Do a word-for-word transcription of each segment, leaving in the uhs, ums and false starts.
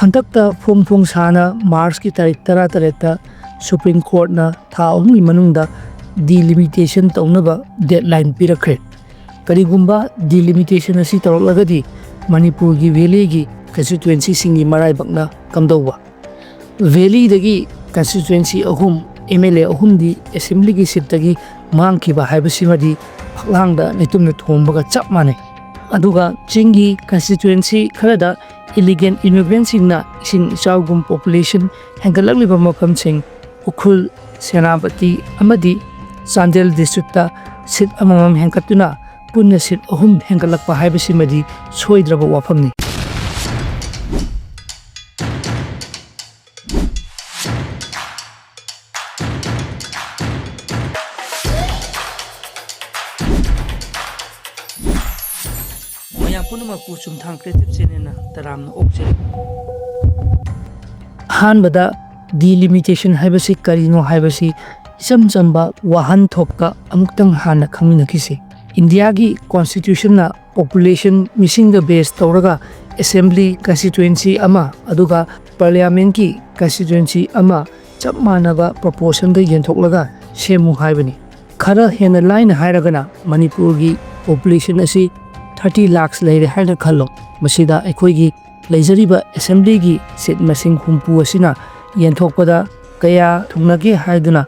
ꯍꯟꯗꯛꯇ ꯐꯣꯡ ꯐꯣꯡ ꯁꯥꯅ ꯃꯥꯔꯆꯀꯤ ꯇꯥꯔꯤꯛ ꯇꯔꯥꯇꯔꯦꯠꯇ ꯁꯨꯄ꯭ꯔꯤꯝ ꯀꯣꯔꯠꯅ ꯊꯥ ꯑꯍꯨꯝꯒꯤ ꯃꯅꯨꯡꯗ ꯗꯤꯂꯤꯃꯤꯇꯦꯁꯟ ꯇꯧꯅꯕ ꯗꯦꯗꯂꯥꯏꯟ ꯄꯤꯔꯛꯈ꯭ꯔꯦ꯫ ꯀꯔꯤꯒꯨꯝꯕ ꯗꯤꯂꯤꯃꯤꯇꯦꯁꯟ ꯑꯁꯤ ꯇꯧꯔꯛꯂꯒꯗꯤ ꯃꯅꯤꯄꯨꯔꯒꯤ ꯚꯦꯂꯤꯒꯤ ꯀꯟꯁꯇꯤꯇ꯭ꯋꯦꯟꯁꯤꯁꯤꯡꯒꯤ ꯃꯔꯥꯏꯕꯛꯅ ꯀꯝꯗꯧꯕ? ꯚꯦꯂꯤꯗꯒꯤ ꯀꯟꯁꯇꯤꯇ꯭ꯋꯦꯟꯁꯤ ꯑꯍꯨꯝ, ꯑꯦꯝ ꯑꯦꯜ ꯑꯦ ꯑꯍꯨꯝꯗꯤ ꯑꯦꯁꯦꯝꯕ꯭ꯂꯤꯒꯤ ꯁꯤꯠꯇꯒꯤ ꯃꯥꯡꯈꯤꯕ ꯍꯥꯏꯕꯁꯤꯃꯗꯤ ꯐꯛꯂꯥꯡꯗ ꯂꯩꯇꯨꯝꯅ ꯊꯣꯝꯕꯒ ꯆꯞ ꯃꯥꯟꯅꯩ꯫ ꯑꯗꯨꯒ ꯆꯤꯡꯒꯤ ꯀꯟꯁꯇꯤꯇ꯭ꯋꯦꯟꯁꯤ ꯈꯔꯗ ꯏꯂꯤꯒꯦꯜ ꯏꯃꯤꯒ꯭ꯔꯦꯟꯁꯤꯡꯅ ꯏꯁꯤꯡ ꯏꯆꯥꯎꯒꯨꯝ ꯄꯣꯄꯨꯂꯦꯁꯟ ꯍꯦꯟꯒꯠꯂꯛꯂꯤꯕ ꯃꯐꯝꯁꯤꯡ ꯎꯈ꯭ꯔꯨꯜ, ꯁꯦꯅꯥꯄꯇꯤ ꯑꯃꯗꯤ ꯆꯥꯟꯗꯦꯜ ꯗꯤꯁꯇ꯭ꯔꯤꯛꯇ ꯁꯤꯠ ꯑꯃꯃꯝ ꯍꯦꯟꯒꯠꯇꯨꯅ ꯄꯨꯟꯅ ꯁꯤꯠ ꯑꯍꯨꯝ ꯍꯦꯟꯒꯠꯂꯛꯄ ꯍꯥꯏꯕꯁꯤꯃꯗꯤ ꯁꯣꯏꯗ꯭ꯔꯕ ꯋꯥꯐꯝꯅꯤ꯫ ꯃꯌꯥꯝ ꯄꯨꯝꯅꯃꯛꯄꯨ ꯆꯨꯝꯊꯥꯡ ꯀ꯭ꯔꯤꯌꯦꯇꯤꯚ ꯆꯦꯅꯦꯜꯅ ꯇꯔꯥꯝꯅ ꯑꯣꯛꯆꯔꯤ꯫ ꯑꯍꯥꯟꯕꯗ, ꯗꯤꯂꯤꯃꯤꯇꯦꯁꯟ ꯍꯥꯏꯕꯁꯤ ꯀꯔꯤꯅꯣ ꯍꯥꯏꯕꯁꯤ ꯏꯆꯝ ꯆꯝꯕ ꯋꯥꯍꯟꯊꯣꯛꯇ ꯑꯃꯨꯛꯇꯪ ꯍꯥꯟꯅ ꯈꯪꯃꯤꯟꯅꯈꯤꯁꯤ꯫ ꯏꯟꯗꯤꯌꯥꯒꯤ ꯀꯣꯟꯁꯇꯤꯇ꯭ꯌꯨꯁꯟꯅ ꯄꯣꯄꯨꯂꯦꯁꯟ ꯃꯤꯁꯤꯡꯗ ꯕꯦꯁ ꯇꯧꯔꯒ ꯑꯦꯁꯦꯝꯕ꯭ꯂꯤ ꯀꯟꯁꯇꯤꯇ꯭ꯋꯦꯟꯁꯤ ꯑꯃ ꯑꯗꯨꯒ ꯄꯥꯔꯂꯤꯌꯥꯃꯦꯟꯠꯀꯤ ꯀꯟꯁꯇꯤꯇ꯭ꯋꯦꯟꯁꯤ ꯑꯃ ꯆꯞ ꯃꯥꯟꯅꯕ ꯄ꯭ꯔꯣꯄꯣꯔꯁꯟꯗ ꯌꯦꯟꯊꯣꯛꯂꯒ ꯁꯦꯝꯃꯨ ꯍꯥꯏꯕꯅꯤ꯫ ꯈꯔ ꯍꯦꯟꯅ ꯂꯥꯏꯅ ꯍꯥꯏꯔꯒꯅ, ꯃꯅꯤꯄꯨꯔꯒꯤ ꯄꯣꯄꯨꯂꯦꯁꯟ ꯑꯁꯤ ꯊꯥꯔꯇꯤ ꯂꯥꯈꯁ ꯂꯩꯔꯦ ꯍꯥꯏꯅ ꯈꯜꯂꯣ꯫ ꯃꯁꯤꯗ ꯑꯩꯈꯣꯏꯒꯤ ꯂꯩꯖꯔꯤꯕ ꯑꯦꯁꯦꯝꯕ꯭ꯂꯤꯒꯤ ꯁꯤꯠ ꯃꯁꯤꯡ ꯍꯨꯝꯐꯨ ꯑꯁꯤꯅ ꯌꯦꯟꯊꯣꯛꯄꯗ ꯀꯌꯥ ꯊꯨꯡꯅꯒꯦ ꯍꯥꯏꯗꯨꯅ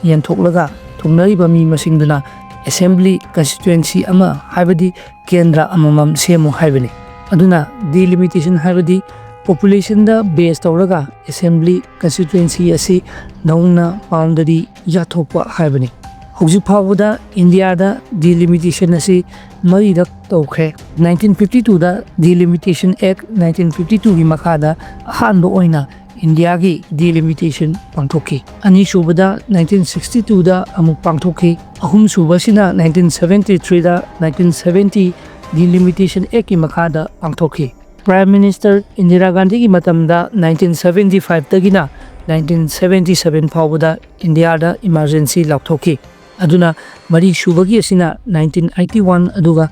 ꯌꯦꯟꯊꯣꯛꯂꯒ, ꯊꯨꯡꯅꯔꯤꯕ ꯃꯤ ꯃꯁꯤꯡꯗꯨꯅ ꯑꯦꯁꯦꯝꯕ꯭ꯂꯤ ꯀꯟꯁꯇꯤꯇ꯭ꯋꯦꯟꯁꯤ ꯑꯃ, ꯍꯥꯏꯕꯗꯤ ꯀꯦꯟꯗ꯭ꯔ ꯑꯃꯃꯝ ꯁꯦꯝꯃꯨ ꯍꯥꯏꯕꯅꯤ꯫ ꯑꯗꯨꯅ ꯗꯤꯂꯤꯃꯤꯇꯦꯁꯟ ꯍꯥꯏꯕꯗꯤ ꯄꯣꯄꯨꯂꯦꯁꯟꯗ ꯕꯦꯁ ꯇꯧꯔꯒ ꯑꯦꯁꯦꯝꯕ꯭ꯂꯤ ꯀꯟꯁꯇꯤꯇ꯭ꯋꯦꯟꯁꯤ ꯑꯁꯤ ꯅꯧꯅ ꯕꯥꯎꯟꯗꯔꯤ ꯌꯥꯊꯣꯛꯄ ꯍꯥꯏꯕꯅꯤ꯫ ꯍꯧꯖꯤꯛ ꯐꯥꯎꯕꯗ ꯏꯟꯗꯤꯌꯥꯗ ꯗꯤꯂꯤꯃꯤꯇꯦꯁꯟ ꯑꯁꯤ ꯃꯔꯤꯔꯛ ꯇꯧꯈ꯭ꯔꯦ꯫ ꯅꯥꯏꯟꯇꯤꯟ ꯐꯤꯐꯇꯤ ꯇꯨꯗ ꯗꯤꯂꯤꯃꯤꯇꯦꯁꯟ ꯑꯦꯛ ꯅꯥꯏꯟꯇꯤꯟ ꯐꯤꯐꯇꯤ ꯇꯨꯒꯤ ꯃꯈꯥꯗ ꯑꯍꯥꯟꯕ ꯑꯣꯏꯅ ꯏꯟꯗꯤꯌꯥꯒꯤ ꯗꯤꯂꯤꯃꯤꯇꯦꯁꯟ ꯄꯥꯡꯊꯣꯛꯈꯤ꯫ ꯑꯅꯤꯁꯨꯕꯗ ꯅꯥꯏꯟꯇꯤꯟ ꯁꯤꯛꯁꯇꯤ ꯇꯨꯗ ꯑꯃꯨꯛ ꯄꯥꯡꯊꯣꯛꯈꯤ꯫ ꯑꯍꯨꯝꯁꯨꯕꯁꯤꯅ ꯅꯥꯏꯟꯇꯤꯟ ꯁꯚꯦꯟꯇꯤ ꯊ꯭ꯔꯤꯗ, ꯅꯥꯏꯟꯇꯤꯟ ꯁꯚꯦꯟꯇꯤ ꯗꯤꯂꯤꯃꯤꯇꯦꯁꯟ ꯑꯦꯛꯀꯤ ꯃꯈꯥꯗ ꯄꯥꯡꯊꯣꯛꯈꯤ꯫ ꯄ꯭ꯔꯥꯏꯝ ꯃꯤꯅꯤꯁꯇꯔ ꯏꯟꯗꯤꯔꯥ ꯒꯥꯟꯙꯤꯒꯤ ꯃꯇꯝꯗ ꯅꯥꯏꯟꯇꯤꯟ ꯁꯚꯦꯟꯇꯤ ꯐꯥꯏꯚꯇꯒꯤꯅ ꯅꯥꯏꯟꯇꯤꯟ ꯁꯚꯦꯟꯇꯤ ꯁꯚꯦꯟ ꯐꯥꯎꯕꯗ ꯏꯟꯗꯤꯌꯥꯗ ꯏꯃꯥꯔꯖꯦꯟꯁꯤ ꯂꯥꯎꯊꯣꯛꯈꯤ꯫ ꯑꯗꯨꯅ ꯃꯔꯤꯁꯨꯕꯒꯤ ꯑꯁꯤꯅ ꯅꯥꯏꯟꯇꯤꯟ ꯑꯩꯠꯇꯤ ꯋꯥꯟ, ꯑꯗꯨꯒ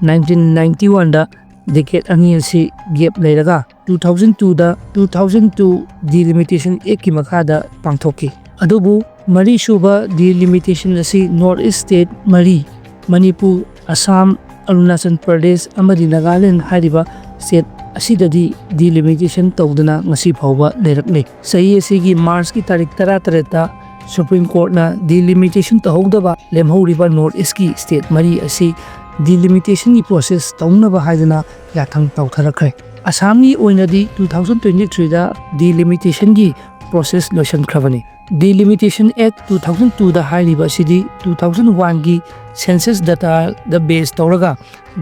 ꯅꯥꯏꯟꯇꯤꯟ ꯅꯥꯏꯟꯇꯤ ꯋꯥꯟꯗ ꯗꯦꯀꯦꯠ ꯑꯅꯤ ꯑꯁꯤ ꯒꯦꯞ ꯂꯩꯔꯒ two thousand two ꯗ two thousand two Delimitation Act ꯀꯤ ꯃꯈꯥꯗ ꯄꯥꯡꯊꯣꯛꯈꯤ꯫ ꯑꯗꯨꯕꯨ ꯃꯔꯤꯁꯨꯕ Delimitation ꯑꯁꯤ North East State ꯃꯔꯤ, ꯃꯅꯤꯄꯨꯔ, ꯑꯁꯥꯝ, ꯑꯔꯨꯅꯥꯆꯜ ꯄ꯭ꯔꯗꯦꯁ ꯑꯃꯗꯤ ꯅꯥꯒꯥꯂꯦꯟ ꯍꯥꯏꯔꯤꯕ state ꯑꯁꯤꯗꯗꯤ Delimitation ꯇꯧꯗꯅ ꯉꯁꯤ ꯐꯥꯎꯕ ꯂꯩꯔꯛꯂꯤ꯫ ꯆꯍꯤ ꯑꯁꯤꯒꯤ ꯃꯥꯔꯆꯀꯤ ꯇꯥꯔꯤꯛ ꯇꯔꯥꯇꯔꯦꯠꯇ Supreme Courtꯅ Delimitation ꯇꯧꯍꯧꯗꯕ ꯂꯦꯝꯍꯧꯔꯤꯕ North East ꯀꯤ state ꯃꯔꯤ ꯑꯁꯤ Delimitation ꯒꯤ process ꯇꯧꯅꯕ ꯍꯥꯏꯗꯨꯅ ꯌꯥꯊꯪ ꯇꯧꯊꯔꯛꯈ꯭ꯔꯦ꯫ ꯑꯁꯥꯝꯒꯤ ꯑꯣꯏꯅꯗꯤ two thousand twenty three ꯗ Delimitation ꯒꯤ process ꯂꯣꯏꯁꯤꯟꯈ꯭ꯔꯕꯅꯤ꯫ Delimitation Act two thousand two ꯗ ꯍꯥꯏꯔꯤꯕ ꯑꯁꯤꯗꯤ two thousand one ꯒꯤ Census data ꯗ base ꯇꯧꯔꯒ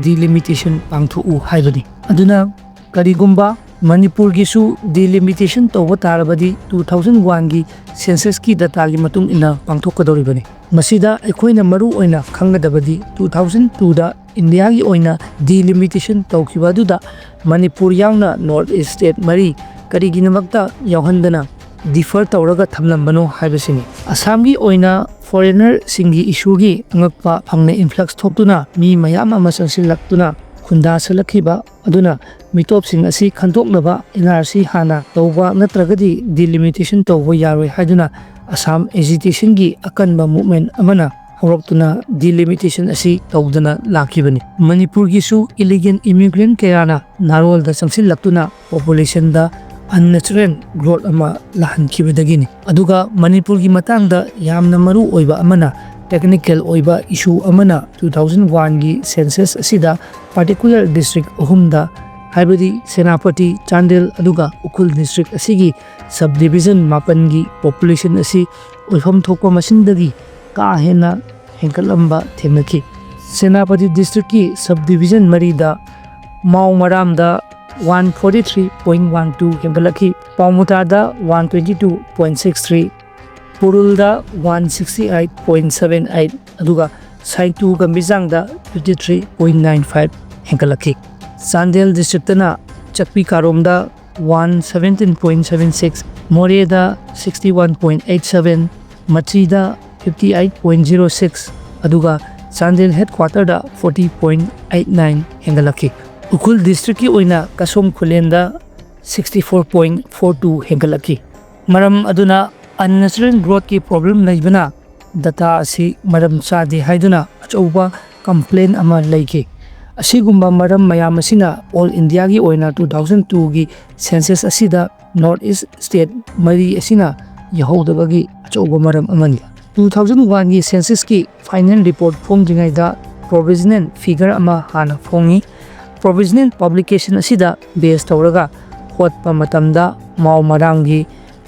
Delimitation ꯄꯥꯡꯊꯣꯛꯎ ꯍꯥꯏꯕꯅꯤ꯫ ꯑꯗꯨꯅ ꯀꯔꯤꯒꯨꯝꯕ ꯃꯅꯤꯄꯨꯔꯒꯤꯁꯨ Delimitation ꯇꯧꯕ ꯇꯥꯔꯕꯗꯤ two thousand one ꯒꯤ Census ꯀꯤ data ꯒꯤ ꯃꯇꯨꯡ ꯏꯟꯅ ꯄꯥꯡꯊꯣꯛꯀꯗꯧꯔꯤꯕꯅꯤ꯫ ꯃꯁꯤꯗ ꯑꯩꯈꯣꯏꯅ ꯃꯔꯨ ꯑꯣꯏꯅ ꯈꯪꯒꯗꯕꯗꯤ two thousand two ꯗ India ꯒꯤ ꯑꯣꯏꯅ Delimitation ꯇꯧꯈꯤꯕ ꯑꯗꯨꯗ ꯃꯅꯤꯄꯨꯔ ꯌꯥꯎꯅ North East state ꯃꯔꯤ ꯀꯔꯤꯒꯤꯗꯃꯛꯇ ꯌꯥꯎꯍꯟꯗꯅ defer ꯇꯧꯔꯒ ꯊꯝꯂꯝꯕꯅꯣ ꯍꯥꯏꯕꯁꯤꯅꯤ꯫ ꯑꯁꯥꯝꯒꯤ ꯑꯣꯏꯅ foreigner ꯁꯤꯡꯒꯤ issue ꯒꯤ ꯑꯉꯛꯄ ꯐꯪꯅ influx ꯊꯣꯛꯇꯨꯅ ꯃꯤ ꯃꯌꯥꯝ ꯑꯃ ꯆꯪꯁꯤꯜꯂꯛꯇꯨꯅ ꯈꯨꯟꯗꯥꯁꯤꯜꯂꯛꯈꯤꯕ ꯑꯗꯨꯅ ꯃꯤꯇꯣꯞꯁꯤꯡ ꯑꯁꯤ ꯈꯟꯗꯣꯛꯅꯕ N R C ꯍꯥꯟꯅ ꯇꯧꯕ ꯅꯠꯇ꯭ꯔꯒꯗꯤ Delimitation ꯇꯧꯕ ꯌꯥꯔꯣꯏ ꯍꯥꯏꯗꯨꯅ ꯑꯁꯥꯝ agitation ꯒꯤ ꯑꯀꯟꯕ movement ꯑꯃꯅ ꯍꯧꯔꯛꯇꯨꯅ Delimitation ꯑꯁꯤ ꯇꯧꯗꯅ ꯂꯥꯛꯈꯤꯕꯅꯤ꯫ ꯃꯅꯤꯄꯨꯔꯒꯤꯁꯨ illegal immigrant ꯀꯌꯥꯅ ꯅꯥꯔꯣꯜꯗ ꯆꯪꯁꯤꯜꯂꯛꯇꯨꯅ population ꯗ unnatural growth ꯑꯃ ꯂꯥꯛꯍꯟꯈꯤꯕꯗꯒꯤꯅꯤ꯫ ꯑꯗꯨꯒ ꯃꯅꯤꯄꯨꯔꯒꯤ ꯃꯇꯥꯡꯗ ꯌꯥꯝꯅ ꯃꯔꯨ ꯑꯣꯏꯕ ꯑꯃꯅ, technical ꯑꯣꯏꯕ issue ꯑꯃꯅ, two thousand one ꯒꯤ Census ꯑꯁꯤꯗ particular district ꯑꯍꯨꯝꯗ, ꯍꯥꯏꯕꯗꯤ ꯁꯦꯅꯥꯄꯇꯤ, ꯆꯥꯟꯗꯦꯜ ꯑꯗꯨꯒ ꯎꯈ꯭ꯔꯨꯜ district ꯑꯁꯤꯒꯤ subdivision ꯃꯥꯄꯟꯒꯤ population ꯑꯁꯤ ꯑꯣꯏꯐꯝ ꯊꯣꯛꯄ ꯃꯁꯤꯡꯗꯒꯤ ꯀꯥ ꯍꯦꯟꯅ ꯍꯦꯟꯒꯠꯂꯝꯕ ꯊꯦꯡꯅꯈꯤ꯫ ꯁꯦꯅꯥꯄꯇꯤ district ꯀꯤ subdivision ꯃꯔꯤꯗ ꯃꯥꯎ ꯃꯔꯥꯝꯗ one forty three point one two ꯍꯦꯟꯒꯠꯂꯛꯈꯤ, ꯄꯥꯎꯃꯨꯇꯥꯗ one twenty two point six three, ꯄꯨꯔꯨꯜꯗ one sixty eight point seven eight, ꯑꯗꯨꯒ ꯁꯥꯏꯇꯨ ꯒꯝꯕꯤꯖꯥꯡꯗ fifty three point nine five ꯍꯦꯟꯒꯠꯂꯛꯈꯤ꯫ ꯆꯥꯟꯗꯦꯜ district ꯇꯅ ꯆꯛꯄꯤ ꯀꯥꯔꯣꯝꯗ one seventeen point seven six, ꯃꯣꯔꯦꯗ sixty one point eight seven, ꯃꯆꯤꯗ fifty eight point zero six, ꯑꯗꯨꯒ Chandel headquarter ꯗ forty point eight nine ꯍꯦꯟꯒꯠꯂꯛꯈꯤ꯫ Ukhrul district ꯀꯤ ꯑꯣꯏꯅ ꯀꯁꯣꯝ ꯈꯨꯂꯦꯟꯗ sixty four point four two ꯍꯦꯟꯒꯠꯂꯛꯈꯤ꯫ ꯃꯔꯝ ꯑꯗꯨꯅ unnatural growthꯀꯤ problem ꯂꯩꯕꯅ data ꯑꯁꯤ ꯃꯔꯝ ꯆꯥꯗꯦ ꯍꯥꯏꯗꯨꯅ ꯑꯆꯧꯕ complaint ꯑꯃ ꯂꯩꯈꯤ꯫ ꯑꯁꯤꯒꯨꯝꯕ ꯃꯔꯝ ꯃꯌꯥꯝ ꯑꯁꯤꯅ all Indiaꯒꯤ ꯑꯣꯏꯅ two thousand twoꯒꯤ census ꯑꯁꯤꯗ North East state ꯃꯔꯤ ꯑꯁꯤꯅ ꯌꯥꯍꯧꯗꯕꯒꯤ ꯑꯆꯧꯕ ꯃꯔꯝ ꯑꯃꯅꯤ꯫ Two thousand oneꯒꯤ censusꯀꯤ final report ꯐꯣꯡꯗ꯭ꯔꯤꯉꯩꯗ provisional figure ꯑꯃ ꯍꯥꯟꯅ ꯐꯣꯡꯉꯤ꯫ Provisional publication ꯑꯁꯤꯗ base ꯇꯧꯔꯒ ꯍꯣꯠꯄ ꯃꯇꯝꯗ ꯃꯥꯎ ꯃꯔꯥꯡꯒꯤ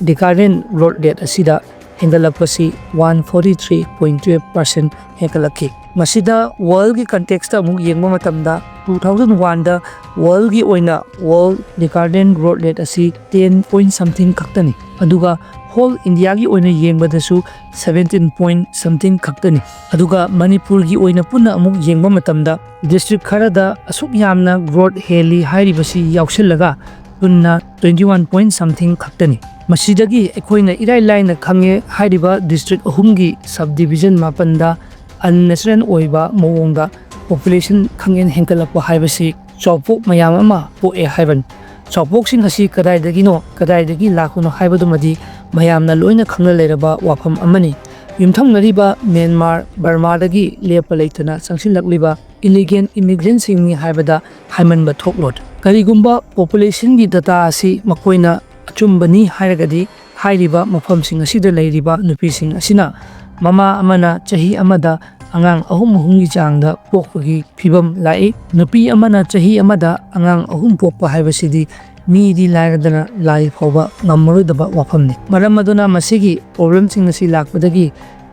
decadal growth rate ꯑꯁꯤꯗ ꯍꯦꯟꯒꯠꯂꯛꯄꯁꯤ one forty three point twelve percent ꯍꯦꯟꯒꯠꯂꯛꯈꯤ꯫ ꯃꯁꯤꯗ worldꯒꯤ contextꯇ ꯑꯃꯨꯛ ꯌꯦꯡꯕ ꯃꯇꯝꯗ two thousand oneꯗ worldꯒꯤ ꯑꯣꯏꯅ world decadal growth rate ꯑꯁꯤ ten point something ꯈꯛꯇꯅꯤ, ꯑꯗꯨꯒ whole Indiaꯒꯤ ꯑꯣꯏꯅ ꯌꯦꯡꯕꯗꯁꯨ seventeen point something ꯈꯛꯇꯅꯤ꯫ ꯑꯗꯨꯒ ꯃꯅꯤꯄꯨꯔꯒꯤ ꯑꯣꯏꯅ ꯄꯨꯟꯅ ꯑꯃꯨꯛ ꯌꯦꯡꯕ ꯃꯇꯝꯗ district ꯈꯔꯗ ꯑꯁꯨꯛ ꯌꯥꯝꯅ growth ꯍꯦꯜꯂꯤ ꯍꯥꯏꯔꯤꯕꯁꯤ ꯌꯥꯎꯁꯤꯜꯂꯒ ꯄꯨꯟꯅ twenty one point something ꯈꯛꯇꯅꯤ꯫ ꯃꯁꯤꯗꯒꯤ ꯑꯩꯈꯣꯏꯅ ꯏꯔꯥꯏ ꯂꯥꯏꯅ ꯈꯪꯉꯦ, ꯍꯥꯏꯔꯤꯕ district ꯑꯍꯨꯝꯒꯤ subdivision ꯃꯥꯄꯟꯗ unnatural ꯑꯣꯏꯕ ꯃꯑꯣꯡꯗ population ꯈꯪꯍꯦꯟ ꯍꯦꯟꯒꯠꯂꯛꯄ ꯍꯥꯏꯕꯁꯤ ꯆꯥꯎꯄꯣꯛ ꯃꯌꯥꯝ ꯑꯃ ꯄꯣꯛꯑꯦ ꯍꯥꯏꯕꯅꯤ꯫ ꯆꯥꯎꯄꯣꯛꯁꯤꯡ ꯑꯁꯤ ꯀꯗꯥꯏꯗꯒꯤꯅꯣ, ꯀꯗꯥꯏꯗꯒꯤ ꯂꯥꯛꯄꯅꯣ ꯍꯥꯏꯕꯗꯨꯃꯗꯤ ꯃꯌꯥꯝꯅ ꯂꯣꯏꯅ ꯈꯪꯅ ꯂꯩꯔꯕ ꯋꯥꯐꯝ ꯑꯃꯅꯤ꯫ ꯌꯨꯝꯊꯪꯅꯔꯤꯕ ꯃ꯭ꯌꯥꯟꯃꯥꯔ, ꯕꯔꯃꯥꯗꯒꯤ ꯂꯦꯞꯄ ꯂꯩꯇꯅ ꯆꯪꯁꯤꯜꯂꯛꯂꯤꯕ illegal immigrantꯁꯤꯡꯅꯤ ꯍꯥꯏꯕꯗ ꯍꯥꯏꯃꯟꯕ ꯊꯣꯛꯂꯣꯏ꯫ ꯀꯔꯤꯒꯨꯝꯕ populationꯒꯤ data ꯑꯁꯤ ꯃꯈꯣꯏꯅ ꯑꯆꯨꯝꯕꯅꯤ ꯍꯥꯏꯔꯒꯗꯤ, ꯍꯥꯏꯔꯤꯕ ꯃꯐꯝꯁꯤꯡ ꯑꯁꯤꯗ ꯂꯩꯔꯤꯕ ꯅꯨꯄꯤꯁꯤꯡ ꯑꯁꯤꯅ ꯃꯃꯥ ꯑꯃꯅ ꯆꯍꯤ ꯑꯃꯗ ꯑꯉꯥꯡ ꯑꯍꯨꯝ ꯑꯍꯨꯝꯒꯤ ꯆꯥꯡꯗ ꯄꯣꯛꯄꯒꯤ ꯐꯤꯕꯝ ꯂꯥꯛꯏ꯫ ꯅꯨꯄꯤ ꯑꯃꯅ ꯆꯍꯤ ꯑꯃꯗ ꯑꯉꯥꯡ ꯑꯍꯨꯝ ꯄꯣꯛꯄ ꯍꯥꯏꯕꯁꯤꯗꯤ ꯃꯤꯗꯤ ꯂꯥꯏꯔꯗꯅ ꯂꯥꯏ ꯐꯥꯎꯕ ꯉꯝꯃꯔꯣꯏꯗꯕ ꯋꯥꯐꯝꯅꯤ꯫ ꯃꯔꯝ ꯑꯗꯨꯅ ꯃꯁꯤꯒꯤ problemꯁꯤꯡ ꯑꯁꯤ ꯂꯥꯛꯄꯗꯒꯤ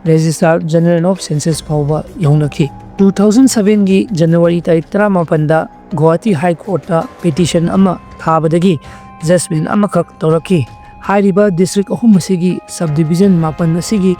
Registrar General of Census ꯐꯥꯎꯕ ꯌꯧꯅꯈꯤ꯫ Two thousand sevenꯒꯤ January ꯇꯥꯔꯤꯛ ꯇꯔꯥꯃꯥꯄꯟꯗ ꯒꯨꯋꯥꯍꯥꯇꯤ High Courtꯇ petition ꯑꯃ ꯊꯥꯕꯗꯒꯤ judgment ꯑꯃꯈꯛ ꯇꯧꯔꯛꯈꯤ꯫ ꯍꯥꯏꯔꯤꯕ district ꯑꯍꯨꯝ ꯑꯁꯤꯒꯤ subdivision ꯃꯥꯄꯟ ꯑꯁꯤꯒꯤ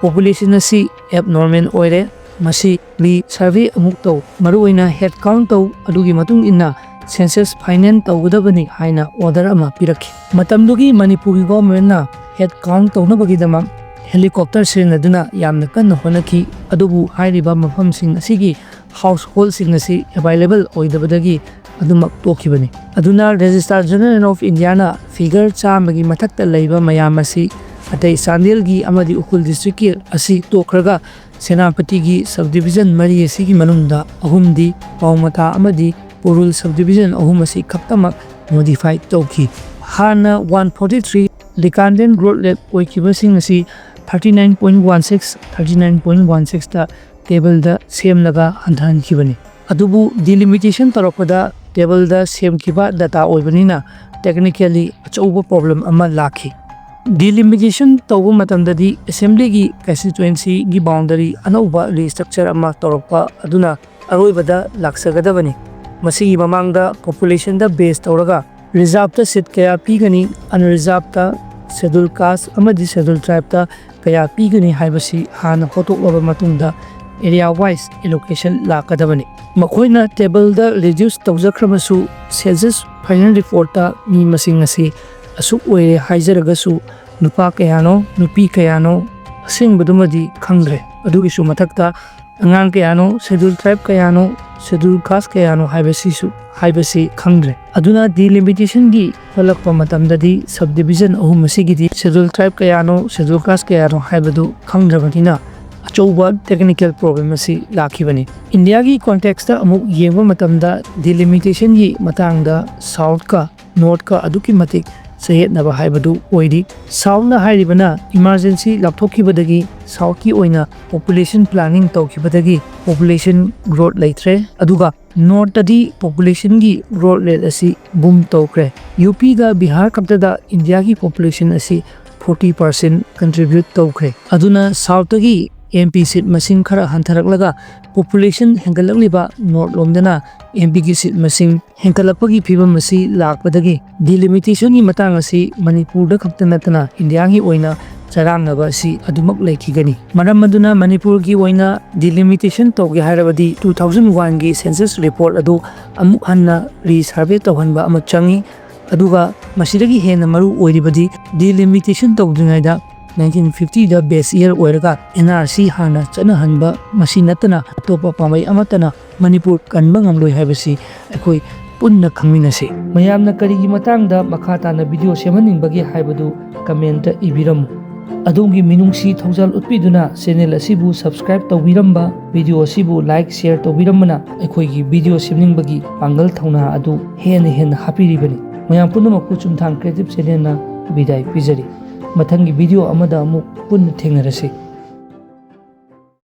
population ꯑꯁꯤ abnormal ꯑꯣꯏꯔꯦ꯫ ꯃꯁꯤ re-survey ꯑꯃꯨꯛ ꯇꯧ, ꯃꯔꯨꯑꯣꯏꯅ head count ꯇꯧ, ꯑꯗꯨꯒꯤ ꯃꯇꯨꯡ ꯏꯟꯅ census final ꯇꯧꯒꯗꯕꯅꯤ ꯍꯥꯏꯅ order ꯑꯃ ꯄꯤꯔꯛꯈꯤ꯫ ꯃꯇꯝꯗꯨꯒꯤ ꯃꯅꯤꯄꯨꯔꯒꯤ governmentꯅ head count ꯇꯧꯅꯕꯒꯤꯗꯃꯛ helicopter ꯁꯤꯖꯤꯟꯅꯗꯨꯅ ꯌꯥꯝꯅ ꯀꯟꯅ ꯍꯣꯠꯅꯈꯤ꯫ ꯑꯗꯨꯕꯨ ꯍꯥꯏꯔꯤꯕ ꯃꯐꯝꯁꯤꯡ ꯑꯁꯤꯒꯤ householdꯁꯤꯡ ꯑꯁꯤ available ꯑꯣꯏꯗꯕꯗꯒꯤ ꯑꯗꯨꯃꯛ ꯇꯣꯛꯈꯤꯕꯅꯤ꯫ ꯑꯗꯨꯅ Registrar General of Indiaꯅ figure ꯆꯥꯝꯃꯒꯤ ꯃꯊꯛꯇ ꯂꯩꯕ ꯃꯌꯥꯝ ꯑꯁꯤ, ꯑꯇꯩ ꯆꯥꯟꯗꯦꯜꯒꯤ ꯑꯃꯗꯤ ꯎꯈ꯭ꯔꯨꯜ districtꯀꯤ ꯑꯁꯤ ꯇꯣꯛꯈ꯭ꯔꯒ, ꯁꯦꯅꯥꯄꯇꯤꯒꯤ subdivision ꯃꯔꯤ ꯑꯁꯤꯒꯤ ꯃꯅꯨꯡꯗ ꯑꯍꯨꯝꯗꯤ ꯄꯥꯎꯃꯇꯥ ꯑꯃꯗꯤ ꯄꯨꯔꯨꯜ subdivision ꯑꯍꯨꯝ ꯑꯁꯤ ꯈꯛꯇꯃꯛ modify ꯇꯧꯈꯤ꯫ ꯍꯥꯟꯅ one forty three Lacandon growth rate ꯑꯣꯏꯈꯤꯕꯁꯤꯡ ꯑꯁꯤ thirty nine point one six, thirty nine point one sixꯇ tableꯗ ꯁꯦꯝꯂꯒ ꯍꯟꯊꯍꯟꯈꯤꯕꯅꯤ꯫ ꯑꯗꯨꯕꯨ delimitation ꯇꯧꯔꯛꯄꯗ tableꯗ ꯁꯦꯝꯈꯤꯕ data ꯑꯣꯏꯕꯅꯤꯅ technically ꯑꯆꯧꯕ problem ꯑꯃ ꯂꯥꯛꯈꯤ꯫ Delimitation ꯇꯧꯕ ꯃꯇꯝꯗꯗꯤ assemblyꯒꯤ constituencyꯒꯤ boundary ꯑꯅꯧꯕ restructure ꯑꯃ ꯇꯧꯔꯛꯄ ꯑꯗꯨꯅ ꯑꯔꯣꯏꯕꯗ ꯂꯥꯛꯆꯒꯗꯕꯅꯤ꯫ ꯃꯁꯤꯒꯤ ꯃꯃꯥꯡꯗ populationꯗ base ꯇꯧꯔꯒ reservedꯇ seat ꯀꯌꯥ ꯄꯤꯒꯅꯤ, unreservedꯇ schedule caste ꯑꯃꯗꯤ schedule tribeꯇ ꯀꯌꯥ ꯄꯤꯒꯅꯤ ꯍꯥꯏꯕꯁꯤ ꯍꯥꯟꯅ ꯍꯣꯠꯇꯣꯛꯂꯕ ꯃꯇꯨꯡꯗ area wise allocation ꯂꯥꯛꯀꯗꯕꯅꯤ꯫ ꯃꯈꯣꯏꯅ tableꯗ reduce ꯇꯧꯖꯈ꯭ꯔꯕꯁꯨ, census final reportꯇ ꯃꯤ ꯃꯁꯤꯡ ꯑꯁꯤ ꯑꯁꯨꯛ ꯑꯣꯏꯔꯦ ꯍꯥꯏꯖꯔꯒꯁꯨ, ꯅꯨꯄꯥ ꯀꯌꯥꯅꯣ, ꯅꯨꯄꯤ ꯀꯌꯥꯅꯣ, ꯑꯁꯦꯡꯕꯗꯨꯃꯗꯤ ꯈꯪꯗ꯭ꯔꯦ꯫ ꯑꯗꯨꯒꯤꯁꯨ ꯃꯊꯛꯇ ꯑꯉꯥꯡ ꯀꯌꯥꯅꯣ, schedule tribe ꯀꯌꯥꯅꯣ, schedule caste ꯀꯌꯥꯅꯣ ꯍꯥꯏꯕꯁꯤꯁꯨ, ꯍꯥꯏꯕꯁꯤ ꯈꯪꯗ꯭ꯔꯦ꯫ ꯑꯗꯨꯅ delimitationꯒꯤ ꯍꯣꯠꯂꯛꯄ ꯃꯇꯝꯗꯗꯤ subdivision ꯑꯍꯨꯝ ꯑꯁꯤꯒꯤꯗꯤ schedule tribe ꯀꯌꯥꯅꯣ, schedule caste ꯀꯌꯥꯅꯣ ꯍꯥꯏꯕꯗꯨ ꯈꯪꯗ꯭ꯔꯕꯅꯤꯅ ꯑꯆꯧꯕ technical problem ꯑꯁꯤ ꯂꯥꯛꯈꯤꯕꯅꯤ꯫ ꯏꯟꯗꯤꯌꯥꯒꯤ contextꯇ ꯑꯃꯨꯛ ꯌꯦꯡꯕ ꯃꯇꯝꯗ delimitationꯒꯤ ꯃꯇꯥꯡꯗ southꯀ northꯀ ꯑꯗꯨꯛꯀꯤ ꯃꯇꯤꯛ ꯆꯌꯦꯠꯅꯕ ꯍꯥꯏꯕꯗꯨ ꯑꯣꯏꯔꯤ꯫ Southꯅ ꯍꯥꯏꯔꯤꯕꯅ emergency ꯂꯥꯞꯊꯣꯛꯈꯤꯕꯗꯒꯤ southꯀꯤ ꯑꯣꯏꯅ population planning ꯇꯧꯈꯤꯕꯗꯒꯤ population growth ꯂꯩꯇ꯭ꯔꯦ, ꯑꯗꯨꯒ northꯇꯗꯤ populationꯒꯤ growth rate ꯑꯁꯤ boom ꯇꯧꯈ꯭ꯔꯦ꯫ UPꯒ ꯕꯤꯍꯥꯔ ꯈꯛꯇꯗ ꯏꯟꯗꯤꯌꯥꯒꯤ population ꯑꯁꯤ forty percent contribute ꯇꯧꯈ꯭ꯔꯦ꯫ ꯑꯗꯨꯅ southꯇꯒꯤ MP seat ꯃꯁꯤꯡ ꯈꯔ ꯍꯟꯊꯔꯛꯂꯒ population ꯍꯦꯟꯒꯠꯂꯛꯂꯤꯕ north ꯂꯣꯝꯗꯅ MPꯒꯤ seat ꯃꯁꯤꯡ ꯍꯦꯟꯒꯠꯂꯛꯄꯒꯤ ꯐꯤꯕꯝ ꯑꯁꯤ ꯂꯥꯛꯄꯗꯒꯤ delimitationꯒꯤ ꯃꯇꯥꯡ ꯑꯁꯤ ꯃꯅꯤꯄꯨꯔꯗ ꯈꯛꯇ ꯅꯠꯇꯅ ꯏꯟꯗꯤꯌꯥꯒꯤ ꯑꯣꯏꯅ ꯆꯔꯥꯡꯅꯕ ꯑꯁꯤ ꯑꯗꯨꯃꯛ ꯂꯩꯈꯤꯒꯅꯤ꯫ ꯃꯔꯝ ꯑꯗꯨꯅ ꯃꯅꯤꯄꯨꯔꯒꯤ ꯑꯣꯏꯅ delimitation ꯇꯧꯒꯦ ꯍꯥꯏꯔꯕꯗꯤ two thousand oneꯒꯤ census report ꯑꯗꯨ ꯑꯃꯨꯛ ꯍꯟꯅ resurvey ꯇꯧꯍꯟꯕ ꯑꯃ ꯆꯪꯏ꯫ ꯑꯗꯨꯒ ꯃꯁꯤꯗꯒꯤ ꯍꯦꯟꯅ ꯃꯔꯨ ꯑꯣꯏꯔꯤꯕꯗꯤ delimitation ꯇꯧꯗ꯭ꯔꯤꯉꯩꯗ nineteen fiftyꯗ base year ꯑꯣꯏꯔꯒ NRC ꯍꯥꯟꯅ ꯆꯠꯅꯍꯟꯕ, ꯃꯁꯤ ꯅꯠꯇꯅ ꯑꯇꯣꯞꯄ ꯄꯥꯝꯕꯩ ꯑꯃꯠꯇꯅ ꯃꯅꯤꯄꯨꯔ ꯀꯟꯕ ꯉꯝꯂꯣꯏ ꯍꯥꯏꯕꯁꯤ ꯑꯩꯈꯣꯏ ꯄꯨꯟꯅ ꯈꯪꯃꯤꯟꯅꯁꯤ꯫ ꯃꯌꯥꯝꯅ ꯀꯔꯤꯒꯤ ꯃꯇꯥꯡꯗ ꯃꯈꯥ ꯇꯥꯅ video ꯁꯦꯝꯍꯟꯅꯤꯡꯕꯒꯦ ꯍꯥꯏꯕꯗꯨ comment ꯏꯕꯤꯔꯝꯃꯨ꯫ ꯑꯗꯣꯝꯒꯤ ꯃꯤꯅꯨꯡꯁꯤ ꯊꯧꯖꯥꯜ ꯎꯠꯄꯤꯗꯨꯅ channel ꯑꯁꯤꯕꯨ subscribe ꯇꯧꯕꯤꯔꯝꯕ, video ꯑꯁꯤꯕꯨ like, share ꯇꯧꯕꯤꯔꯝꯕꯅ ꯑꯩꯈꯣꯏꯒꯤ video ꯁꯦꯝꯅꯤꯡꯕꯒꯤ ꯄꯥꯡꯒꯜ ꯊꯧꯅꯥ ꯑꯗꯨ ꯍꯦꯟꯅ ꯍꯦꯟꯅ ꯍꯥꯞꯄꯤꯔꯤꯕꯅꯤ꯫ ꯃꯌꯥꯝ ꯄꯨꯝꯅꯃꯛꯄꯨ ꯆꯨꯝꯊꯥꯡ Creative Channelꯅ ꯕꯤꯗꯥꯏ ꯄꯤꯖꯔꯤ꯫ ꯃꯊꯪꯒꯤ video ꯑꯃꯗ ꯑꯃꯨꯛ ꯄꯨꯟꯅ ꯊꯦꯡꯅꯔꯁꯤ꯫